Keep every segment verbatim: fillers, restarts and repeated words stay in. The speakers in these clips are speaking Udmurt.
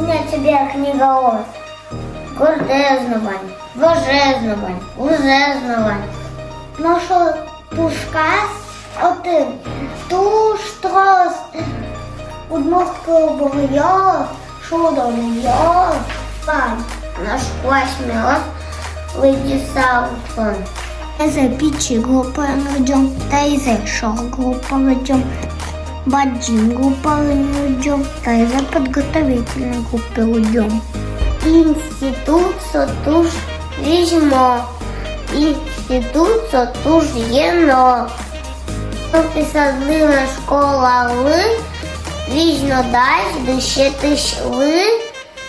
Тӥни чебер книгаос. Гуртъёс но вань, вожъёс но вань, лызъёс но вань. Нош пушказ отын туж трос удмурт кылбуръёс, шудонъёс вань. Нош куасьмеос лыдӟыса луо. Таизэ пичи группаен лыдӟом, таизэ шор группаен лыдӟом, бадӟым группаен лыдӟом, таизэ подготовительной группаен лыдӟом. Институт со туж визьмо, институт со туж ено. Нылпи садлы но школалы визьнодась дышетӥсьлы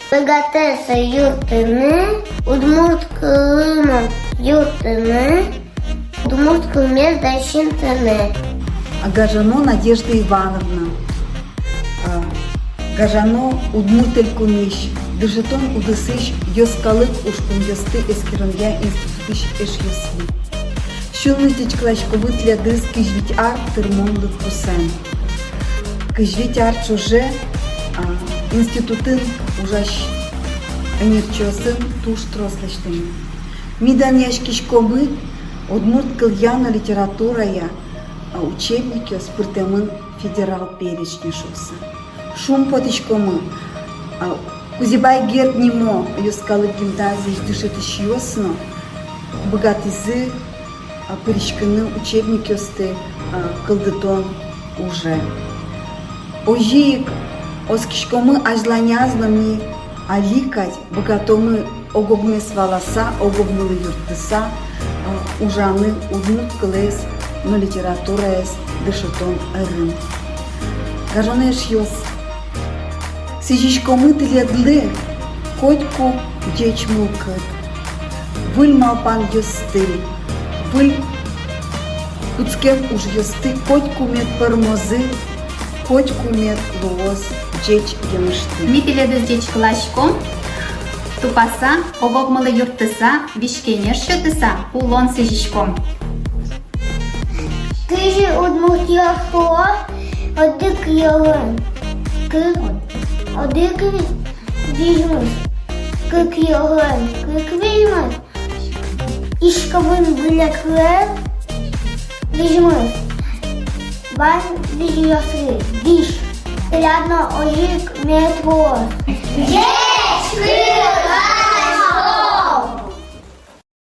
быгатэ со юрттыны, удмурт кылын но юрттыны, удмурт кылмес дасьтыны. Гажано Надежда Ивановна, а, гажано Удмурт Элькунысь дышетон удысысь йӧскалык ужпумъёсты эскеронъя институтысь эшъёслы. Сюлмысь ӟечкыласькомы тӥледыз кызь вить ар тырмон лыдпусэн. Кызь вить ар ӵоже, а, институтын ужась ӧнерчиосын туж трос лэсьтэмын. Ми данъяськиськомы, удмурт кылъя но литературая, а, учебникъёс пыртэмын федерал перечне шуыса. Шумпотӥськомы, а, Кузебай Герд нимо йӧскалык гимназиысь дышетӥсьёс но быгатӥзы, а, пыриськыны учебникъёсты, а, кылдытон уже. Озьы ик оскиськомы, азьланяз но ми али кадь быгатомы ог-огмес валаса, ог-огмылы юрттыса, а, ужаны удмурт кылэз но литератураез дышетон ӧрын. Гажано эшъёс, сӥзиськомы тӥледлы котьку ӟеч мылкыд, выль малпанъёсты, выль кутскем ужъёсты. Котьку мед пӧрмозы, котьку мед луоз ӟеч емышты. Ми тӥледыз ӟечкыласьком, тупаса, ог-огмылы юрттыса, визь-кенеш сётыса, улон сӥзиськом. Кызьы удмуртъёс шуо: одӥг йӧлын кык, одӥг визьмыз, кык йӧлын кык визьмыз, Ижкарын выль кылын визьмыз, вань визьёслы визь. Тӥляд но озьы ик мед луоз. Ӟеч кыл!